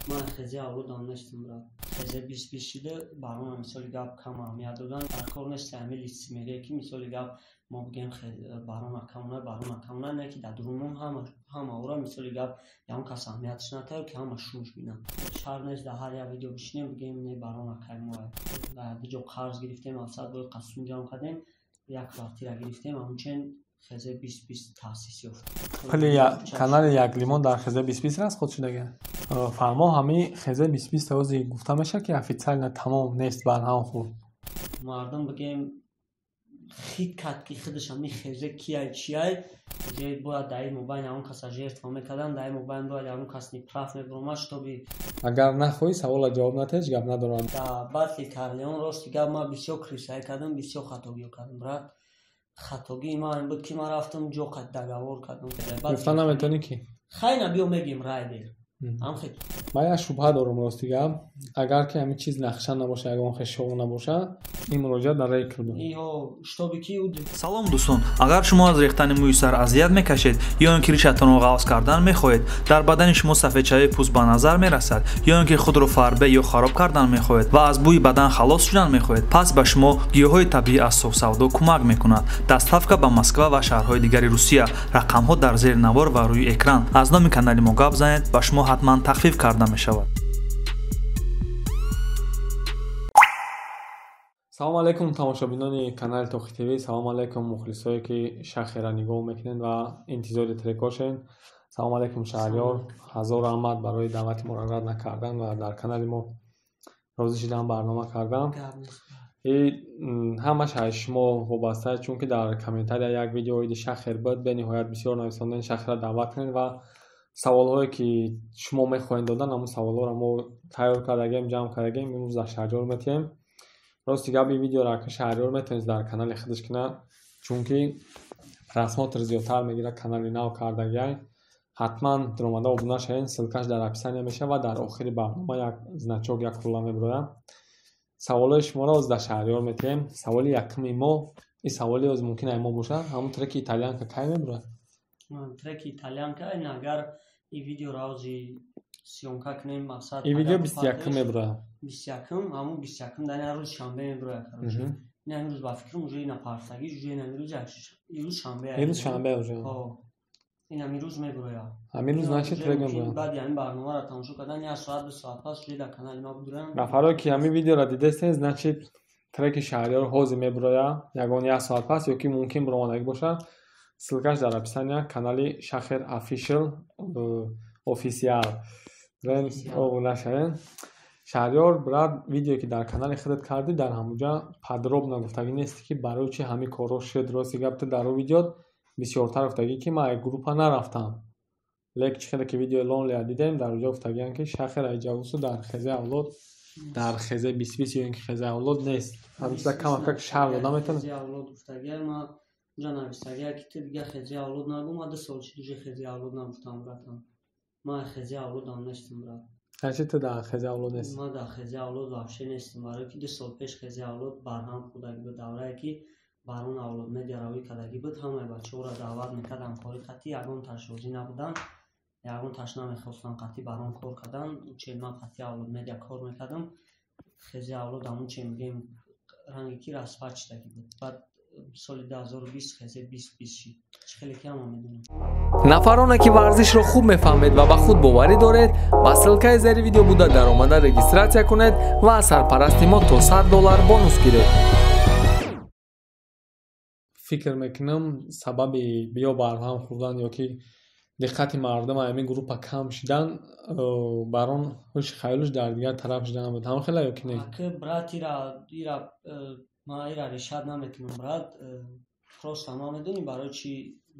Ман хезе авлодам нестам, брат. Хезе 20 шида барои мисоли гап кам аҳамият додан дар кор нест. Ҳамин лицемерие ки мисоли гап мо бигем барона камона, барона камона, не ки дар дурунмон ҳама ора мисоли гап ягон кас аҳамиятш натавад, ки ҳама шумш бинанд. Шарт нест дар ҳар як видео бишинем бигем не барона кай мо дар ду ҷо қарз гирифтем, мақсад бои қасум ҷамъ кардем, як квартира гирифтем, ҳамчунин хезе 20 таъсис ёфт. Пули канали як лимон дар хезе 20 раст худ шудага. Фармо ҳамин хезе 20 ози гуфта мешавад ки официально тамом нест, барҳам хурд. Мардум бигем хит кард ки худаш ҳамин хезе кияй чияй, уже бояд дар ин мобайн ягон каса жертва мекардан, дар ин мобайн бояд ягон кас неправ мебуромад, шутоби агар нахоҳӣ савола ҷавоб натиҳ, ҳеҷ гап надорам. Дар батли Карлеон рости гап ман бисёр крисаӣ кардам, бисёр хатогиҳо кардам, брат. Хатогии ман ин буд ки ман рафтам ҷо қад договор кардам. Гуфта наметавонӣ ки? Хайна биё мегим райдер. Ман як шубҳа дорам рости гап. Агар ки ҳамин чиз нақша набошад, ягон хел шоу набошад, ин муроҷиат дар рейкр буд. Салом дӯстон, агар шумо аз рехтани мӯи сар азият мекашед ё ин ки ришатонро ғафз кардан мехоҳед, дар бадани шумо сафедшавии пӯст ба назар мерасад, ё ин ки худро фарбе ё хароб кардан мехоҳед ва аз бӯи бадан халос шудан мехоҳед, пас ба шумо гиёҳҳои табиӣ аз Софсавдо кӯмак мекунад. Доставка ба Москва ва шаҳрҳои дигари Русия. Рақамҳо дар зери навор ва рӯи экран. Аз номи канали мо гап занед, ба шумо ҳатман тахфиф карда мешавад. Салом алейкум тамошобинони канали Тоқи ТВ, салом алейкум мухлисое ки шахера нигоҳ мекунед ва интизори трекошен. Салом алейкум Шаҳриёр, ҳазор раҳмат барои даъвати моро рад накардан ва дар канали мо розӣ шидан барнома кардан. Ҳамаш аз шумо вобаста, чунки дар комментария як видео оиди шахер буд, бениҳоят бисёр нависондани шахера даъват кунед ва саволҳое ки шумо мехоҳед додан, ҳамон саволҳоро мо тайёр кардагем, ҷамъ кардагем, имрӯз дар Шаҳриёр метиҳем. Рости гап ин видеоро ака Шаҳриёр метавонист дар канали худаш кунад, чунки просмотр зиёдтар мегирад, канали нав кардагиай. Ҳатман даромада обуна шавед, ссылкаш дар описания мешавад ва дар охири барнома як значок, як рула мебарояд. Саволҳои шуморо оз дар Шаҳриёр метиҳем. Саволи якуми мо, ин саволи оз мумкин ай мо бошад, ҳамон треки итальянка кай мебарояд? Треки итальянка ин агар ин видеоро ози съёмка кунем, мақсад ин видео 21 мебарояд. 21, ҳамон 21 дар ин рӯз шанбе мебарояд, короче. Ин ҳамин рӯз ба фикрам уже ина партагӣ, уже ин ҳамин рӯз, ин рӯз шанбе. Ин рӯз шанбе уже. Ҳо. Ин ҳамин рӯз мебарояд. Ҳамин рӯз значит трек мебарояд. Баъди ҳамин барномаро тамошо кардан як соат, ду соат пас уже дар канали ма будурам. Нафарое ки ҳамин видеоро дидастед, значит треки Шаҳриёр ҳозир мебарояд, ягон як соат пас ё ки мумкин баромадагӣ бошад. Ссылкаш дар описания канали Шахер Official официал. Обуна шавед. Шаҳриёр брат, видеое ки дар канали худат кардӣ, дар ҳамонҷа подробно гуфтагӣ нестӣ ки барои чӣ ҳамин корҳо шуд. Рости гап ту дар он видео бисёртар гуфтагӣ ки ман аз группа нарафтам. Лекин чӣ хеле ки видеои Лонлия дидем, дар онҷо гуфтагианд ки Шахер Айҷавусу дар хезе авлод, дар хезе 20 ё ин ки хезе авлод нест. Ҳамин чиза камакак шарҳ дода метавонӣ? Хезе авлод гуфтагиам, ман унҷа навиштагиам ки ту дига хезе авлод нагӯ, ман 2 сол шуд уже хезе авлод нагуфтам, братан. Ман хезе авлодам нестам, брат. Значит ту дар хезе авлод нестӣ? Ман дар хезе авлод вообще нестам, барои ки 2 сол пеш хезе авлод барҳам хӯрдагӣ буд, даврае ки барон авлод медиа равӣ кардагӣ буд, ҳамаи бачаҳоро даъват мекард ҳамкорӣ қатъӣ, ягон таш розӣ набуданд, ягон таш намехостанд қатъӣ барон кор кардан. Уче ман қатъӣ авлод медиа кор мекардам, хезе авлод ҳамун че мегӯем ранге ки распад шудагӣ буд. Баъд соли 2020 хезе 20 шид. Чӣ хеле ки ҳама медонам. Нафароне ки варзишро хуб мефаҳмед ва ба худ боварӣ доред, ба ссылкаи зери видео буда даромада регистратсия кунед ва аз сарпарасти мо то $100 бонус гиред. Фикр мекунам сабаби биё барҳам хӯрдан ё ки диққати мардум ҳамин группа кам шидан, барон ҳуши хаёлаш дар дигар тараф шидан буд. Ҳам хела ё ки не? Аки брат, ира ман ира решат намекунам, брат. Просто ман медонӣ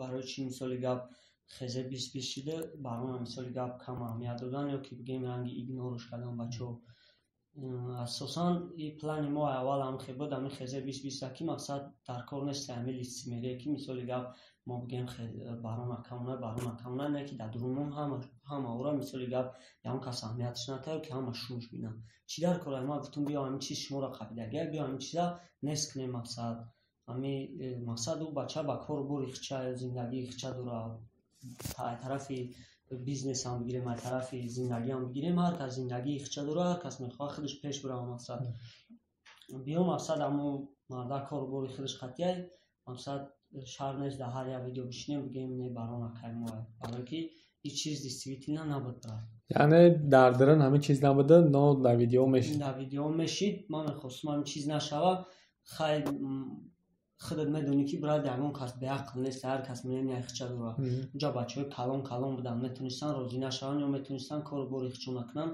барои чӣ мисоли гап хезе 20 шида барон мисоли гап кам аҳамият додан ё ки бигем ранги игнорш кардан бачаҳо. Асосан ин плани мо аввал ҳам хел буд, ҳамин хезе 20 ки мақсад дар кор нест ҳамин лицемерие ки мисоли гап мо бигем барона камона, барона камона, не ки дар дурунмон ҳама ора мисоли гап ягон кас аҳамиятш натавад, ки ҳама шумш бинанд. Чӣ дар кор? Ман гуфтам биё ҳамин чиз шуморо қабидагия, биё ҳамин чиза нест кунем мақсад. Ҳамин мақсад ӯ бача ба кор бур, ихча зиндагӣ ихча дора, тарафи бизнесам бигирем, ай тарафи зиндагиам бигирем, ҳар кас зиндагии хича дора, ҳар кас мехоҳад худаш пеш бирава. Мақсад биё, мақсад ҳамо марда кору бори худаш қатъияй, мақсад шарт нест дар ҳар як видео бишинем, бигем не, барон акай моа, барое ки ин чиз действительно набуд, брат. Яъне дар дарун ҳамин чиз набуда, но дар видео мешид. Дар видео мешид. Ман мехостум ҳамин чиз нашава. Хай, худат медонӣ ки, брат, ягон кас беақл нест, ҳар кас мнения хича дора. Унҷа бачаҳои калон калон буданд, метонистанд розӣ нашаванд ё метонистанд кору бори хичо накунанд.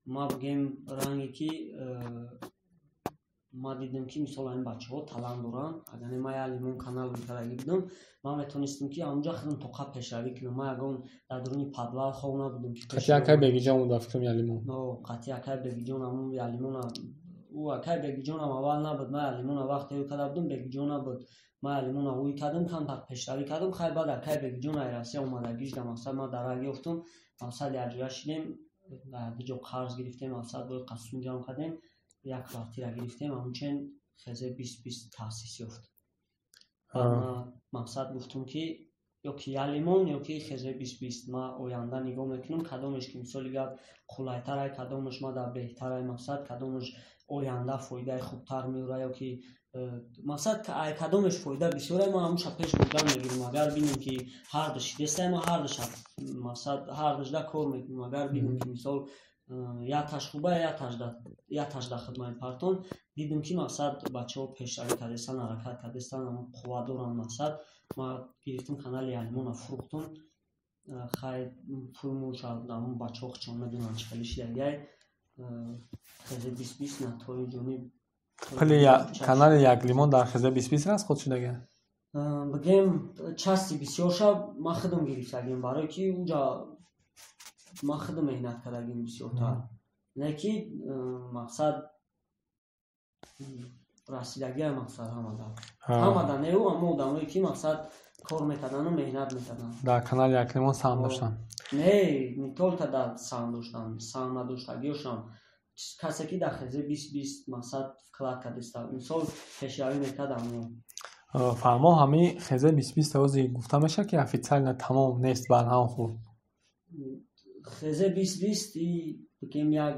Ма бигем, ранге ки ма дидем ки мисол ҳамин бачаҳо талант доранд, агар не ма як лимон канал кардагӣ будам, ман метонистем ки ҳамунҷа худам тоқа пешравӣ кунам. Ма ягон дар дуруни подвал хоб набудем ки Қатъи акай Бегиҷон буд, ба фикрам, Ялимон. Қатъи акай Бегиҷон, ҳамун Ялимона, ӯ акай Бегиҷонам аввал набуд. Ма Ялимона вақте ӯ карда будум, Бегиҷон набуд. Ма Ялимона ӯй кардам, камтар пешравӣ кардам. Хай, баъд акай Бегиҷон ай Россия омадагиш да мақсад ма дарак ёфтум, мақсад якҷоя шидем, ду ҷо қарз гирифтем, мақсад бои қасум ҷамъ кардем, як квартира гирифтем, ҳамунчен хезе 2020 таъсис ёфт. Мақсад гуфтум ки ё ки Ялимон, ё ки хезе 2020. Ма оянда нигоҳ мекунам, кадомеш ки, мисоли гап, қулайтарай, кадомеш ма дар беҳтарай, мақсад кадомеш оянда фоидаи хубтар меорад, ё ки мақсад кадомеш фоида бисёрай, ма ҳамуша пеш бурдан мегирам. Агар бинем ки ҳардуш шидестай, ма ҳардуша, мақсад, ҳардушда кор мекунам. Агар бинем ки мисол якташ хуба, якташда хидмати партон дидем ки мақсад бачаҳо пешравӣ кардастанд, ҳаракат кардастанд, қувват доранд, мақсад ма гирифтам, канали Ялимона фурӯхтум. Хай, пулмуша ҳамун бачаҳо хичон медонанд, чӣ хеле шидагиай хезе 2020 на тои ҷониб. Пули канали Як Лимон дар хезе 2020 расход шудага? Бигем, части бисёрша ман худам гирифтагим, барое ки уҷа ман худам меҳнат кардагим бисёртар. Не ки мақсад расидагиа, мақсад ҳамада неу, аммо одамое ки мақсад кор мекардану меҳнат мекарданд. Дар канали Як Лимон саҳм доштанд? Не, не только дар саҳм доштанд, саҳм надоштагиёшам, касе ки дар хезе 2020 мақсад вклад кардиста, мисол, пешравӣ мекард ҳамон. Фаҳмо, ҳамин хезе 2020 ози гуфта мешавад ки официально тамом нест, барҳам хӯрд? Хезе 2020 и бигем, як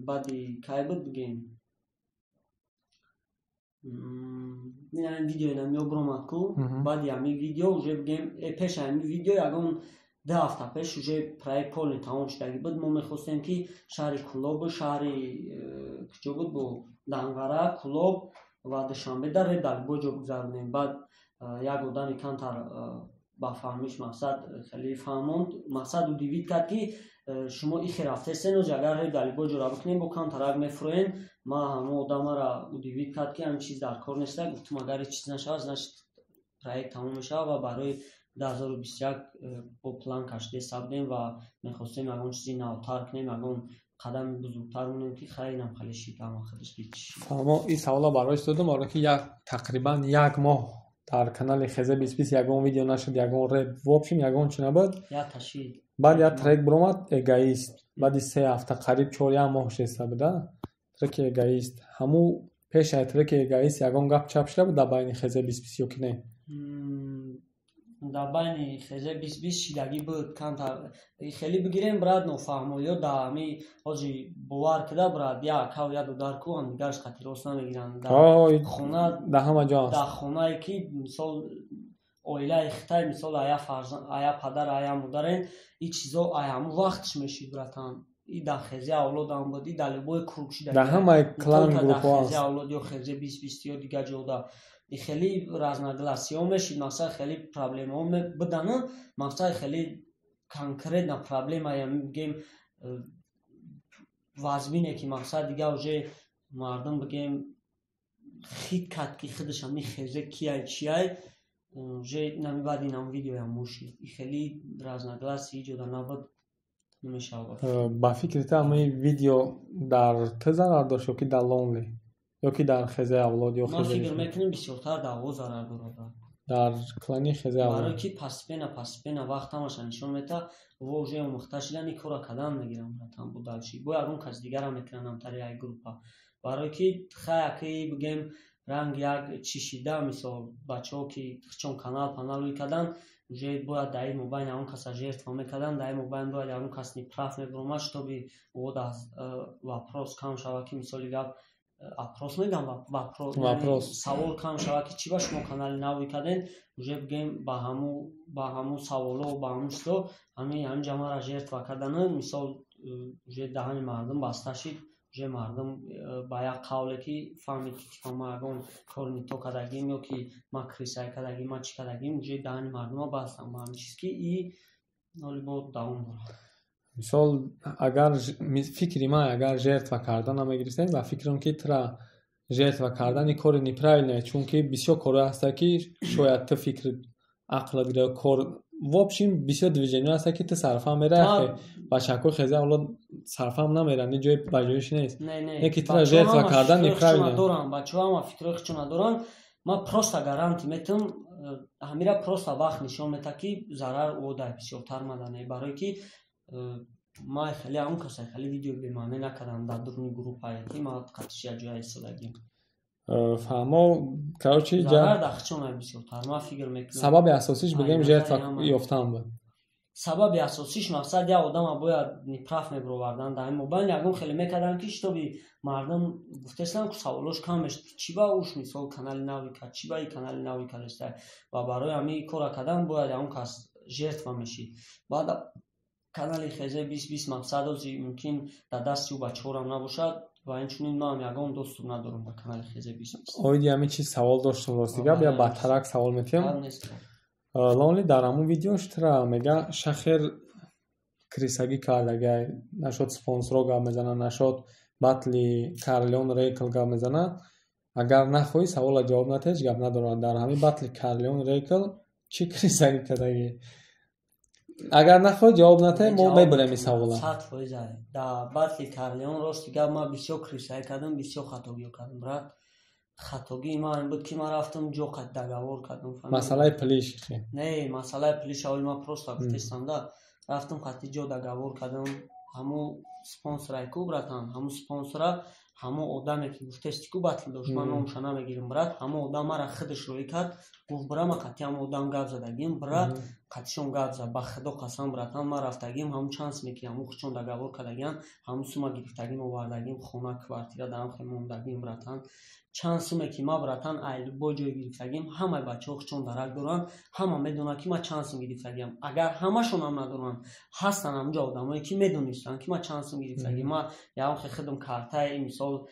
баъди кай буд, бигем, ин видео инамиё биромад ку, баъди ҳамин видео уже, бигем, пеши ҳамин видео ягон 2 ҳафта пеш уже проект полный тамом шудагӣ буд. Мо мехостем ки шаҳри Кӯлобу шаҳри куҷо буд, бо Данғара, Кӯлоб ва Душанбе дар реп дар любой ҷо бигзаронем. Баъд як одами камтар ба фаҳмиш, мақсад, хеле фаҳмонд, мақсад удивить кард ки шумо ихе рафтестен, ози агар реп дар любой ҷора бикунем, бо камтарак мефурӯем. Ма ҳамон одамаро удивить кард ки ҳамин чиз дар кор неста. Гуфтум, агар ҳеҷ чиз нашавад, значит проект тамом мешавад. Ва барои 2021 бо план кашидеста будем ва мехостем ягон чизи навтар кунем, ягон қадами бузургтар монем, ки хай, инам хеле шид, ама худаш дид чӣ шид. Фаҳмо, ин савола барои додам, барое ки як тақрибан як моҳ дар канали хезе 2020 ягон видео нашуд, ягон реп, в общем, ягон чи набуд. Як ташид. Баъд як трек биромад, «Эгоист», баъди 3 ҳафта, қариб чор, як моҳ шеста буда треки «Эгоист». Ҳамун пешаи треки «Эгоист» ягон гап чап шуда буд дар байни хезе 2020 ё ки не? Дар байни хезе 2020 шидагӣ буд камтар, хеле бигирем, брат, нофаҳмоиё дар ҳами ҳози бовар кида, брат, як акав, як дудар ку ҳамдигараш хати рост намегиранд хона. Дар ҳама ҷо аст. Дар хонае ки мисол оилаи хитай, мисол, ая фарзанд, ая падар, ая модарен, ин чизо ай ҳамун вақтш мешид, братан. И дар хезе авлодам буд, и дар любой круг шида. Дар ҳамаи клан группҳо. Хезе авлод ё хезе 2020 ё дигар ҷода хеле разногласиҳо мешид, мақсад, хеле проблемаҳо будану, мақсад, хеле конкретно проблема бигем вазмине ки мақсад дига уже мардум, бигем, хит кард ки худаш ҳами хезе кияй, чияй, уже нами баъди инам видеоям мушид, хеле разногласие иҷода набуд, намешавад. Ба фикри ту, ҳамаи видео дар ту зарар дошт ё ки дар Лонли, ё ки дар хезе авлод ё? Ман фикр мекунам, бисёртар дар ҳаво зарар дорад. Дар клани хезе авлод. Барое ки постепенно, постепенно вақт ҳамаша нишон медиҳад, во уже омӯхта шидан, ин корро кардан мегирам, братан, бо дальше бо ягон кас дигарам мекунанд ҳамтари як группа. Барое ки хай, аки бигем, ранг як чӣ шида, мисол, бачаҳо ки чон канал панал ӯй кардан. Уже бояд дар ин мобайн ягон каса жертва мекардан, дар ин мобайн бояд ягон кас неправ мебуромад, чтобы од аз вопрос кам шавад, ки, мисоли гап, опрос мегам, вопрос, савол кам шавад, ки чӣ ба шумо канали нави карден. Уже бигем, ба ҳаму саволо, ба ҳаму чизо ҳамин ҷамъаро жертва кардану, мисол, уже даҳани мардум баста шид. Уже мардум ба як қавле ки фаҳмид, ки типа ма ягон кори не то кардагим ё ки ма крыса кардагим, ма чӣ кардагим, уже даҳани мардума бастам ба ҳамин чиз, ки и ноли бо давом дорад. Мисол, агар фикри ман, агар жертва кардан намегирифтем, ба фикрам, ки тура жертва кардани кори неправильное, чунки бисёр корҳое ҳастанд, ки шояд ту фикри ақлат гира кор, в общем, бисёр движение ҳаста, ки ту сарфаҳм мерахе, бачакҳои хеза ҳоло сарфаҳм намеранд, ин ҷои ба ҷоиш нест. Не, ки тура жертва кардан неправильно. Бачаҳо ҳама фикрҳои худшона доранд. Ман просто гарантия метавам, ҳамира просто вақт нишон медиҳад, ки зарар одай бисёртар мадане, барое ки ман хеле ҳамон каса хеле видео бемаъне накардам дар дуруни группае, ки ман қатиши як ҷоя истодагим. Фаҳмо, короче. Зарар дар худшона бисёртар, ман фикр мекунам. Сабаби асосиш, бигем, жертва ёфтан буд. Сабаби асосиш, мақсад, як одама бояд неправ мебировардан дар ин мобайн, ягон хеле мекардан, ки чтобы мардум гуфтаистанд, ку саволош кам мешуд, ки чӣ ба уш, мисол, канали нави кард, чӣ ба и канали нави кардаста. Ва барои ҳамин кора кардан бояд ягон кас жертва мешид. Баъд канали хезе 2020, мақсад, ози мумкин дар дасти ӯ бачаҳорам набошад ва инчунин ман ягон доступ надорам ба канали хезе 2020. Оиди ҳамин чиз савол доштум, рости гап, я бадтарак савол метиҳам. Лонли дар ҳамун видеош тура мега, шахер крыса гӣ кардагай, нашод спонсорро гап мезана, нашод батли Карлеон Рейкл гап мезана. Агар нахоҳӣ, савола ҷавоб натиҳ, ҳеҷ гап надорад. Дар ҳамин батли Карлеон Рейкл чӣ крыса гӣ кардагӣ? Агар нахоҳӣ, ҷавоб натиҳ, мо мебарем ин савола. 100%. Дар батли Карлеон, рости гап, ман бисёр крыса ӣ кардам, бисёр хатогиҳо кардам, брат. Хатогии ман ин буд, ки ман рафтам ҷо қад договор кардам. Масъалаи пулиш? Не, масъалаи пулиш аввал ман просто гуфтестам да, рафтам қати ҷо договор кардам. Ҳамун спонсорай ку, братан, ҳамун спонсора, ҳамон одаме, ки гуфтести ку батл дошт, ман номша намегирам, брат, ҳамон одам мара худаш роӣ кард, гуфт: «Бира, ман қати ҳамон одам гап задагим, бира, қатишон гап зад». Ба худо қасам, братан, ман рафтагим, ҳамун чанд суме, ки ҳамун худшон договор кардагиан, ҳамун сума гирифтагим, овардагим хона, квартира даам хе мондагим, братан. Чанд суме, ки ман, братан, бо ҷой гирифтагим, ҳамаи бачаҳо худшон дарак доранд, ҳама медонанд, ки ман чанд сум гирифтагиам. Агар ҳамашонам надоранд, ҳастанд ҳамунҷо одамое, ки медонистанд, ки ман чанд сум гирифтагим. Ман ягон хе худам картаи, мисол,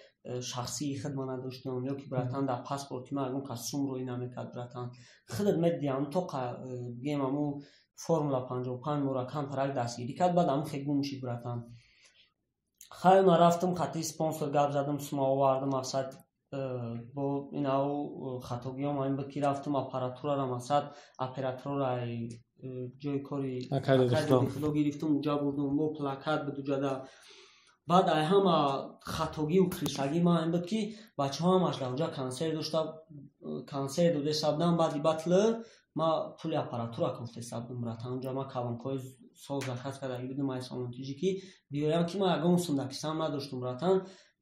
шахсии худма надоштам ё ки, братан, дар паспорти ман ягон кас сум рӯӣ намекард, братан. Худат медиди, ҳамун то бигем, ҳамун Формула 55 мора камтарак дастгирӣ кард, баъд ҳамун хе гум шид, братан. Хайр, ман рафтам қати спонсор гап задам, сума овардам. Мақсад, бо инау хатогиҳом ҳамин буд, ки рафтам аппаратурара, мақсад, операторра ҷои кори худо гирифтам, уҷа бурдум, бо плакат буд уҷада. Баъд ай ҳама хатогию крыса гии ман ин буд, ки бачаҳо ҳамаш дар онҷа консерт дошта, консерт дода будам. Баъди батл ман пули аппаратура кофтеста будам, братан. Онҷа ман колонкаҳои соз заказ кардаги будам ай Сомонтиҷӣ, ки биёям, ки ман ягон сум дар кисам надоштум, братан.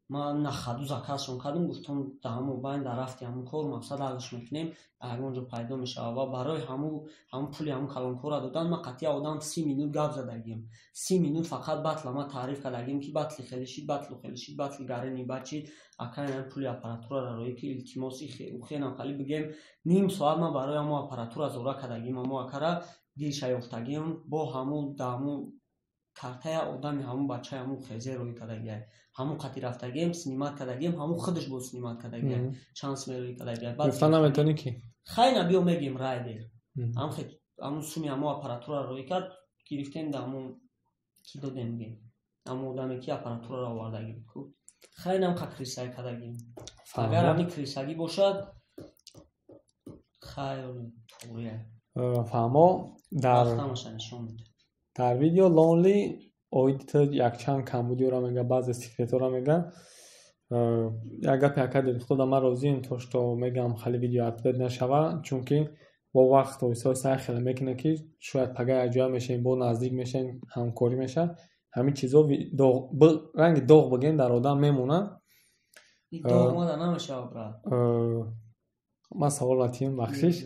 Ман нахаду заказшон кардам, гуфтам, дар ҳамон байн дар рафти ҳамон кор, мақсад, ҳаллш мекунем, ягон ҷо пайдо мешавад. Ва барои ҳамун пули ҳамун колонкаҳоро додан ман қатъи одам 30 минут гап задагим, 30 минут фақат батла ман таъриф кардагим, ки батли хеле шид, батлу хеле шид, батли гарени бад шид, акай пули аппаратураро роӣ ки, илтимос. Ухенам хали бигем, ним соат ман барои ҳамон аппаратура зора кардагим, ҳамо акара дилша ёфтагим. Бо ҳамун дар ҳамун картая одами ҳамун бачаи ҳамун хезе роӣ кардагиай, ҳамун қати рафтагием, снимать кардагием, ҳамун худаш боз снимать кардагиай, чанд суме роӣ кардагиай. Гуфта наметавонӣ, ки? Хайна, биё, мегем, райдер ҳамун суми ҳамон аппаратураро роӣ кард, гирифтем, да ҳамун ки додем, гем, ҳамон одаме, ки аппаратураро овардаги буд ку. Хайнам қа крыса ӣ кардагим. Агар ҳамин крыса гӣ бошад, хайр, туғрия. Фаҳмо. Дар Вақтамаша нишон медиҳад. Дар видео Лонли оиди ту якчанд камбудиёро мега, баъзе секретҳоро мега. Як гапе, ака Дилхудо, ман розием, то что мегам, хеле видео ответ нашава, чунки бо вақт оҳиста оҳиста як хеле мекунад, ки шояд пага якҷоя мешавем, бо наздик мешавем, ҳамкорӣ мешавад. Ҳамин чизо ранги доғ, бигем, дар одам мемонад. Доғ омада намешавад, брат. Ман савол натиҳем, бахшиш.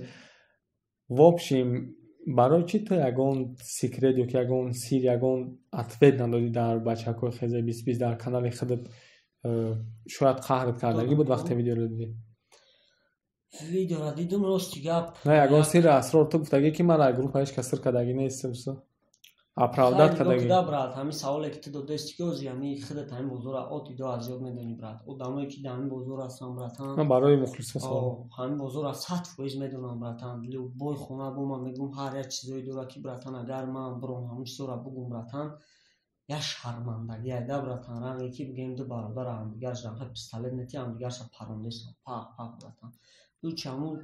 В общем, Барои чӣ ту ягон секрет ё ки ягон сир, ягон ответ надодӣ дар бачакҳои хезе 20-20 дар канали худат? Шояд қаҳрат кардагӣ буд вақте видеоро дидӣ? Видеоро дидум, рости гап. На, ягон сирри асрор ту гуфтагӣ, ки ман группа ҳеҷ кас сир кардагӣ нестам, оправдать кардагӣ. Да, брат, ҳамин саволе ки ту додасти, ки ози ҳамин худат ҳамин бозорро от и до аз ёд медонӣ, брат. Одамое ки дар ҳамин бозор ҳастанд, братан. Ман барои мухлисо савол. Ҳамин бозорро 100% медонам, братан. Любой хона бо ман мегӯм, ҳар як чизое дорад, ки, братан, агар ман биром ҳамун чизоро бугум, братан, як шармандагӣ айда, братан, ранге ки бигӯем ду бародар ҳамдигарш пистолет мети, ҳамдигарша парондесам, пах пах, братан. Лучше ҳамун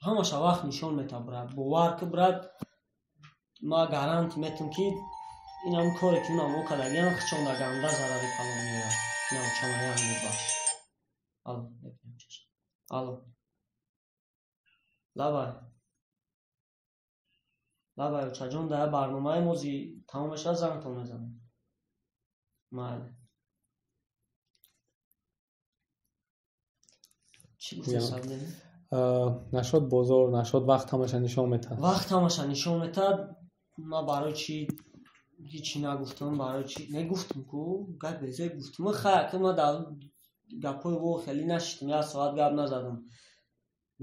ҳамаша вақт нишон метавад, брат. Бовар ки, брат, ма гарантӣ метам, ки ин ҳамун коре ки унам мо кардагиам, хичонда ганда зарари калон меояд. Инам чамаям мебахш. Алло, алло, лабай, лабай, очаҷон, дар барномаи мози тамом мешавад, зангтон мезанам. Майли. Чӣ гуфтӣ? Нашод бозор, нашод вақт ҳамаша нишон метаҳад. Вақт ҳамаша нишон метаҳад. Ман барои чӣ ҳичи нагуфтам, барои чӣ негуфтам ку гап безе гуфтам. Хай, ки ман дар гапҳои во хеле нашитам, як соат гап назадам.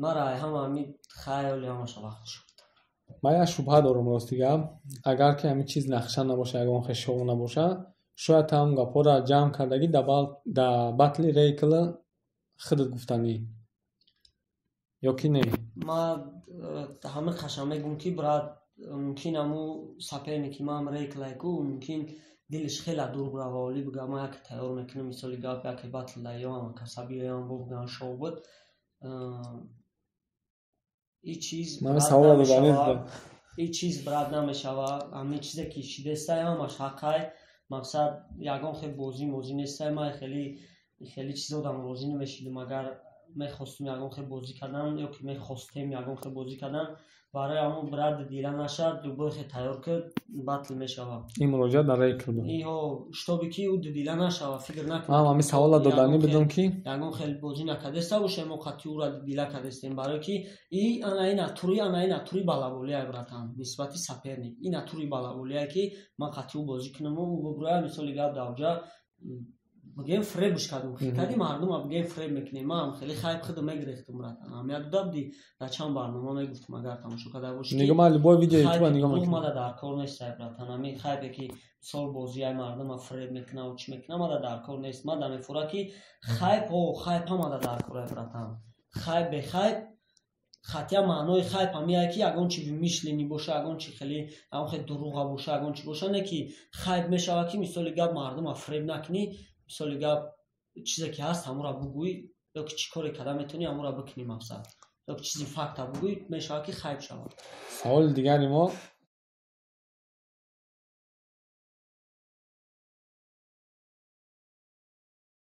Мара ҳама ҳами хаёли ҳамаша вақт нишон метаҳад. Ман як шубҳа дорам, рости гап. Агар ки ҳамин чиз нақша набоша, ягон хел шоу набоша, шояд ҳам гапҳоро ҷамъ кардагӣ дар батли рейкла худат гуфтанӣ ё ки не? Ман ҳамин қаша мегӯм, ки, брат, мумкин ҳаму соперники ман рейклайку, мумкин дилиш хеле дур бирава, оли бига ман яке тайёр мекунам, мисоли гап, яке батл да ёам каса биёям, бо биган шоу буд. И чиз и чиз, брат, намешава. Ҳамин чизе ки шидестай, ҳамаш ҳаққай. Мақсад ягон хел бозӣ мозӣ нестай. Ман хеле хеле чизодам розӣ намешидам, агар мехостум ягон хел бозӣ кардан ё ки мехостем ягон хел бозӣ кардан. Барои ҳамон, брат, дила нашад, любой хел тайёр ки батл мешавад. Ин муроҷиат дар рейкл буд. Иҳо, штобе ки ӯ дила нашава, фикр накунад. Ман ҳамин савола доданӣ будам, ки ягон хел бозӣ накардаста бошем, мо қатъи ӯра дила кардастем, барое ки и ана ин натури, ана ин натури балаболиай, братан, нисбати соперник ин натури балаболиай, ки ман қатъи ӯ бозӣ кунам, ӯ бубурая, мисоли гап, давҷа бигем фребш кардум, кади мардума бигем фреб мекунем. Ман хеле хайп худо мегирехтум, братан. Аҳамият дода будӣ, дар чанд барнома мегуфтум, агар тамошо карда бошӣ. Нигоҳ, ман любой видео ютуба нигоҳ мекунам. Мада дар кор нест, братан. Ҳамин хайпе ки мисол бозиай мардума фреб мекунаву чӣ мекуна, мада дар кор нест. Мада мефура, ки хайп, о, хайп ҳамада дар кор, братан. Хайп бе хайп хатя маънои хайп ҳамияе, ки ягон чи вымышленный боша, ягон чи хеле, ягон хел дурӯға боша, ягон чи боша, не ки хайп мешавад, ки, мисоли гап, мардума фреб накунӣ, мисоли гап, чизе ки ҳаст, ҳамура бугӯй, ё ки чӣ коре карда метавонӣ, ҳамура бикунӣ, мақсад, ё ки чизи факта бугӯй, мешавад, ки хайп шавад. Саволи дигари мо.